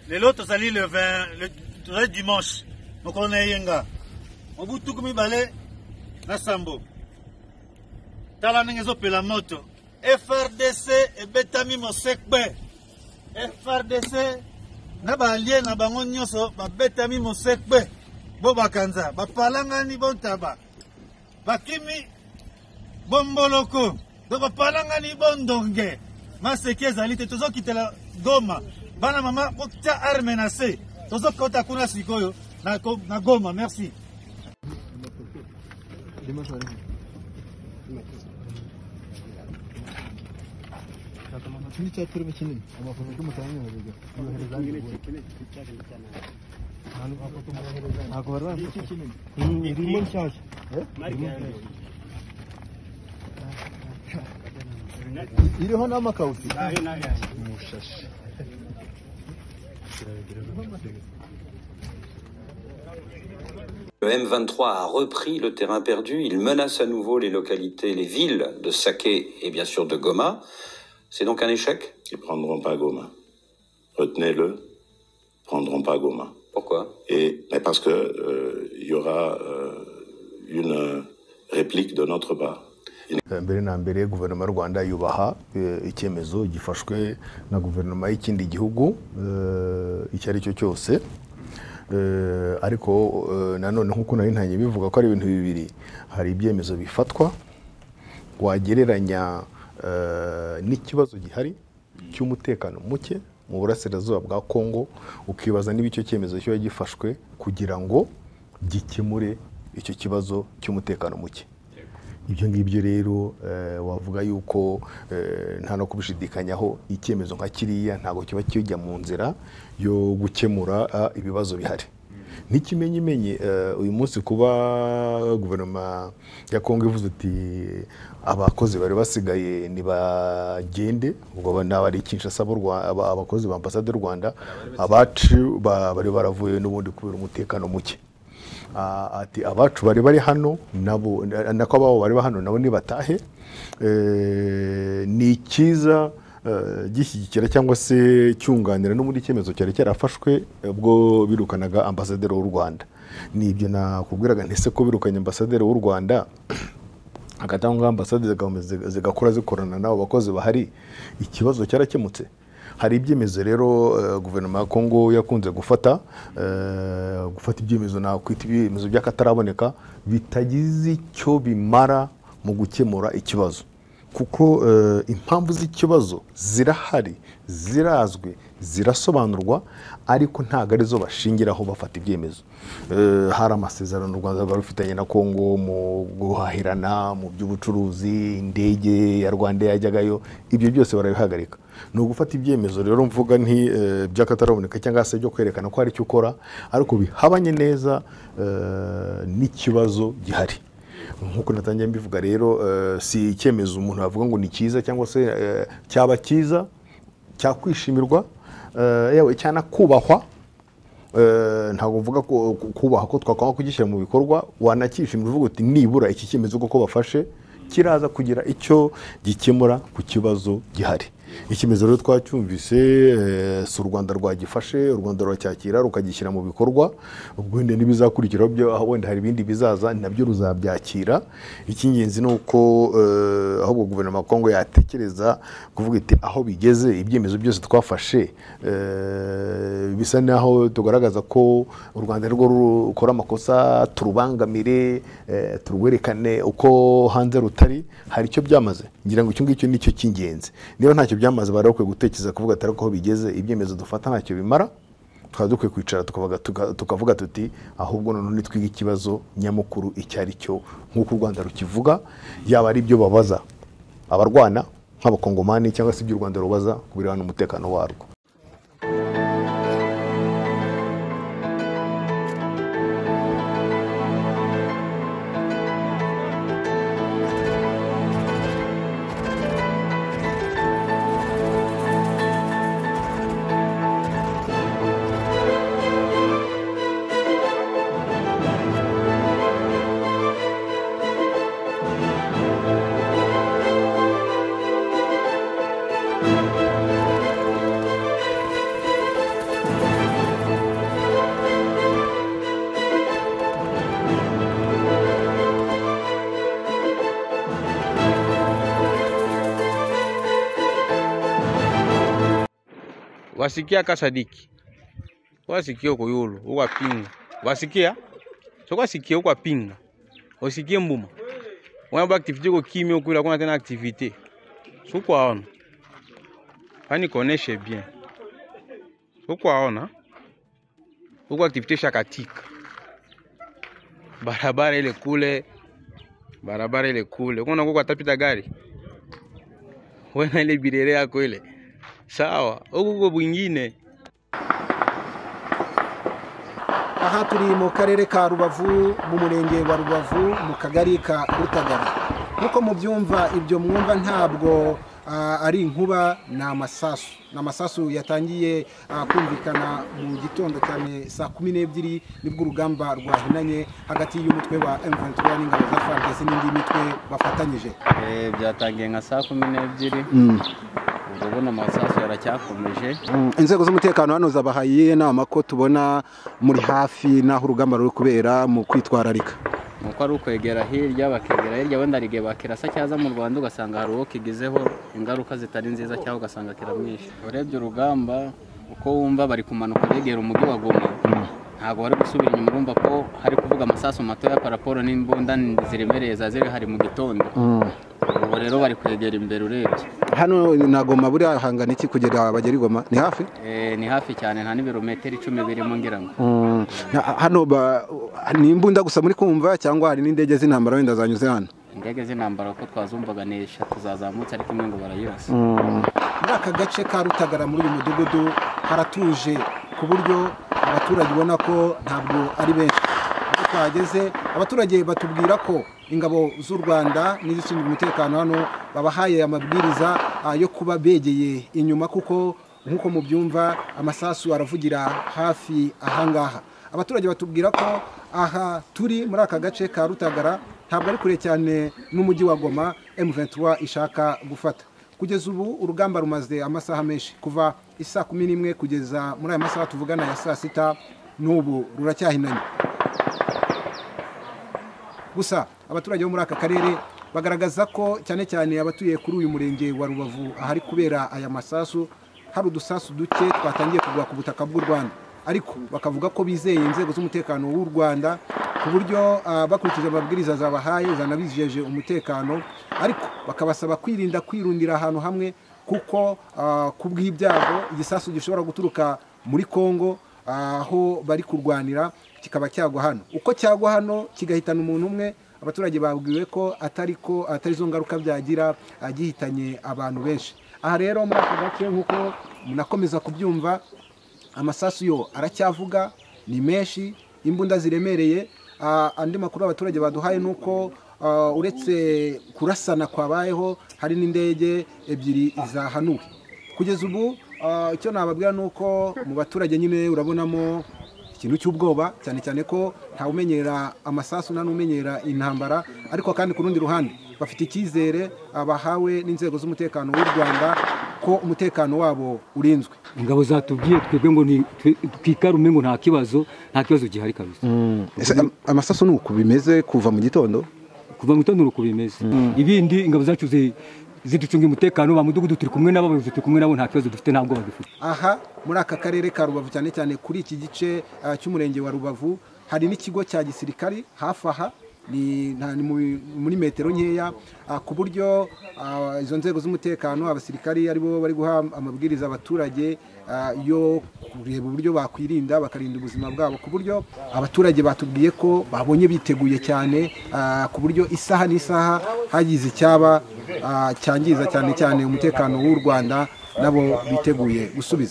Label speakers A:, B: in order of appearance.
A: Lelo tozali le 20, le dimanche. Mokolo na eyenga. Mobu tuku mibale na sambo. Tala ndenge ezopela moto. FRDC ebetami mosekbe. FRDC na ba alliés na bango nyonso babetami mosekbe. Bo bakanza, bapalangani bontaba. Bakimi bomboloko. Donc bapalangani bondonge. Maseki ezali te, tozokitela Goma. Bana mama botia arme na se. Tozokota kuna sikoyo na Goma. Merci.
B: Iriho n'amakawusi mushashi.
C: Le M23 a repris le terrain perdu. Il menace à nouveau les localités, les villes de Saké et bien sûr de Goma. C'est donc un échec?
D: Ils prendront pas Goma. Retenez-le, prendront pas Goma.
C: Pourquoi?
D: Et mais parce que il y aura une réplique de notre part.
B: Mbere na mbere, guverinoma y'u Rwanda yubaha icyemezo gifashwe na guverinoma y'ikindi gihugu icyo ari cyo cyose. Ariko nanone, nk'uko nari ntangiye bivuga ko ari ibintu bibiri, hari ibyemezo bifatwa wagereranya n'ikibazo gihari cy'umutekano muke mu burasirazuba bwa Kongo, ukibaza niba icyo cyemezo kiba gifashwe kugira ngo gikemure icyo kibazo cy'umutekano muke. Ibyo ngibyo rero wavuga yuko nta no kubishidikanyaho, icyemezo nka kiriya ntabwo kiba kijya mu nzira yo gukemura ibibazo bihari. N'ikimenyimenyi, uyu munsi kuba guverinoma ya Kongo ivuze iti abakozi bari basigaye ntibagende, ubwo n'abari i Kinshasa abakozi ba ambasade y'u Rwanda, abacu bari baravuye n'ubundi kubera umutekano muke. Ati abacu bari bari hano nabo, nako ababo bari hano nabo nibatahe. Ni icyiza gishyigikira cyangwa se cyunganira n'ubundi icyemezo cyari cyarafashwe ubwo birukanaga ambasaderi w'u Rwanda. Ni ibyo nakubwiraga ntese ko birukanye ambasaderi w'u Rwanda, hagati aho ngaho ambasade zigakomeza zigakora, zikorana n'abo bakozi bahari, ikibazo cyarakemutse? Hari ibyemezo rero guverinoma ya Kongo yakunze gufata, gufata ibyemezo nakwita ibyemezo by'akataraboneka bitagize icyo bimara mu gukemura ikibazo, kuko impamvu z'ikibazo zirahari, zirazwi, zirasobanurwa, ariko ntabwo arizo bashingiraho bafata ibyemezo. Hari amasezerano u Rwanda rwari rufitanye na Kongo mu guhahirana mu by'ubucuruzi, indege ya Rwanda yajyagayo, ibyo byose barabihagarika. Ni ugufata ibyemezo rero mvuga nti by'akataraboneka cyangwa se byo kwerekana ko hari icyo ukora ariko bihabanye neza n'ikibazo gihari. Nk'uko natangiye mbivuga rero, si icyemezo umuntu yavuga ngo ni cyiza cyangwa se cyaba cyiza cyakwishimirwa, yewe cyanakubahwa. Ntabwo mvuga ko kubaha ko twakwanga kugishyira mu bikorwa, wanakishimira uvuga uti nibura iki cyemezo koko bafashe kiraza kugira icyo gikemura ku kibazo gihari. Icyemezo rero twacyumvise, si u Rwanda rwagifashe, u Rwanda ruracyakira rukagishyira mu bikorwa. Ubwo wenda n'ibizakurikiraho byo, aho wenda hari ibindi bizaza nabyo ruzabyakira. Icy'ingenzi ni uko ahubwo guverinoma ya Kongo yatekereza kuvuga iti aho bigeze, ibyemezo byose twafashe bisa naho tugaragaza ko u Rwanda rwo rukora amakosa, turubangamire, turwerekane uko hanze rutari, hari icyo byamaze? Ngira ngo icyo ngicyo nicyo cy'ingenzi. Niba ntacyo byamaze, bari bakwiye gutekereza kuvuga ati ariko aho bigeze, ibyemezo dufata ntacyo bimara, tukaba dukwiye kwicara tukavuga tuti ahubwo noneho nitwiga ikibazo nyamukuru icyo ari cyo nk'uko u Rwanda rukivuga, yaba ari ibyo babaza abarwana nk'abakongomani cyangwa se ibyo u Rwanda rubaza ku birebana n'umutekano warwo.
E: Wasikia kasadiki. Wasikia uko yulu, uko pinga. Wasikia? Soko wasikia uko pinga. Wasikie mbuma. Wana activité ko kimya uko kuna tena activité. Soko aona. Pani koneshe bien. Soko aona. Uko activité shakatika. Barabara ile kule. Barabara ile kule. Unaona uko atapita gari. Wewe ile birere yako ile. Sawa, huko uko bwingine.
F: Aha turi mu karere ka Rubavu, mu murenge wa Rubavu, mu kagari ka Rutagara. Nkuko mubyumva, ibyo mwumva ntabwo ari inkuba, ni amasasu. Ni amasasu yatangiye kumvikana mu gitondo cyane saa 12, nibwo urugamba rwahinanye hagati y'umutwe wa M23 n'ingabo za FARDC n'indi mitwe bafatanyije.
G: Byatangiye nka saa 12. Ubona amasasu yaracyakomeje.
F: Inzego z'umutekano hano zabahaye inama ko tubona muri hafi naho urugamba ruri kubera mu kwitwararika.
G: Nuko ari ukwegera hirya, bakegera hirya, wenda rige bakirasa cyaza mu Rwanda ugasanga hari uwo kigizeho ingaruka zitari nziza cyangwa ugasanga kiramwishe. Urebye urugamba uko wumva bari kumanuka begera umujyi wa Goma, ntago bari gusubira inyuma, urumva ko hari kuvuga amasasu mato ya paraporo n'imbunda ziremereye ziri hari mu gitondo. Ubu rero bari kwegera imbere urebye.
F: Hano na Goma buriya hangana iki kugera bagera i Goma? Ni hafi?
G: Ni hafi cyane, nta n'ibirometero 10 birimo ngira ngo.
F: Hano ni imbunda gusa muri kumva cyangwa hari n'indege z'intambara wenda zanyuze hano?
G: Indege z'intambara uko twazumvaga ni 3 zazamutse, ariko imwe ngo barayirasa.
F: Muri aka gace ka Rutagara muri uyu mudugudu haratuje ku buryo abaturage ubona ko ntabwo ari benshi. Aho twageze abaturage batubwira ko ingabo z'u Rwanda n'izishinzwe umutekano hano babahaye amabwiriza yo kuba begeye inyuma, kuko nkuko mubyumva amasasu aravugira hafi ahangaha. Abaturage batubwira ko aha turi muri aka gace ka Rutagara ntabwo ari kure cyane n'umujyi wa Goma M23 ishaka gufata. Kugeza ubu urugamba rumaze amasaha menshi, kuva isaa 11 kugeza muri aya masaha tuvugana ya saa 6, n'ubu ruracyahinanye. Gusa abaturage bo muri aka karere bagaragaza ko cyane cyane abatuye kuri uyu murenge wa Rubavu ahari kubera aya masasu hari udusasu duke twatangiye kugwa ku butaka bw'u Rwanda, ariko bakavuga ko bizeye inzego z'umutekano w'u Rwanda ku buryo bakurikije amabwiriza zabahaye zanabijeje umutekano, ariko bakabasaba kwirinda kwirundira ahantu hamwe kuko kubw'ibyago igisasu gishobora guturuka muri Kongo aho bari kurwanira kikaba cyagwa hano. Uko cyagwa hano kigahitana umuntu umwe, abaturage babwiwe ko atari zo ngaruka byagira gihitanye abantu benshi. Aha rero muri aka gace nkuko munakomeza kubyumva, amasasu yo aracyavuga, ni menshi, imbunda ziremereye. Andi makuru abaturage baduhaye nuko uretse kurasana kwabayeho hari n'indege 2 zahanuwe. Kugeza ubu icyo nababwira nuko mu baturage nyine urabonamo ikintu cy'ubwoba, cyane cyane ko nta umenyera amasasu nta n'umenyera intambara, ariko kandi ku rundi ruhande bafite icyizere abahawe n'inzego z'umutekano w'u Rwanda ko umutekano wabo urinzwe.
H: Ingabo zatubwiye twebwe ngo twikarume ngo nta kibazo, nta kibazo gihari kabisa.
F: Amasasu nuko bimeze kuva mu gitondo?
H: Kuva mu gitondo nuko bimeze. Ibindi ingabo zacu ziducunga umutekano, ba mudugudu turi kumwe nabo, abayobozi turi kumwe nabo, nta kibazo dufite, ntabwo badufite.
F: Aha muri aka karere ka Rubavu cyane cyane kuri iki gice cy'umurenge wa Rubavu hari n'ikigo cya gisirikari hafi aha, ni muri metero nkeya, ku buryo izo nzego z'umutekano abasirikari aribo bari guha amabwiriza abaturage yo kureba uburyo bakwirinda bakarinda ubuzima bwabo, ku buryo abaturage batubwiye ko babonye biteguye cyane, ku buryo isaha n'isaha hagize icyaba cyangiza cyane cyane umutekano w'u Rwanda nabo biteguye gusubiza.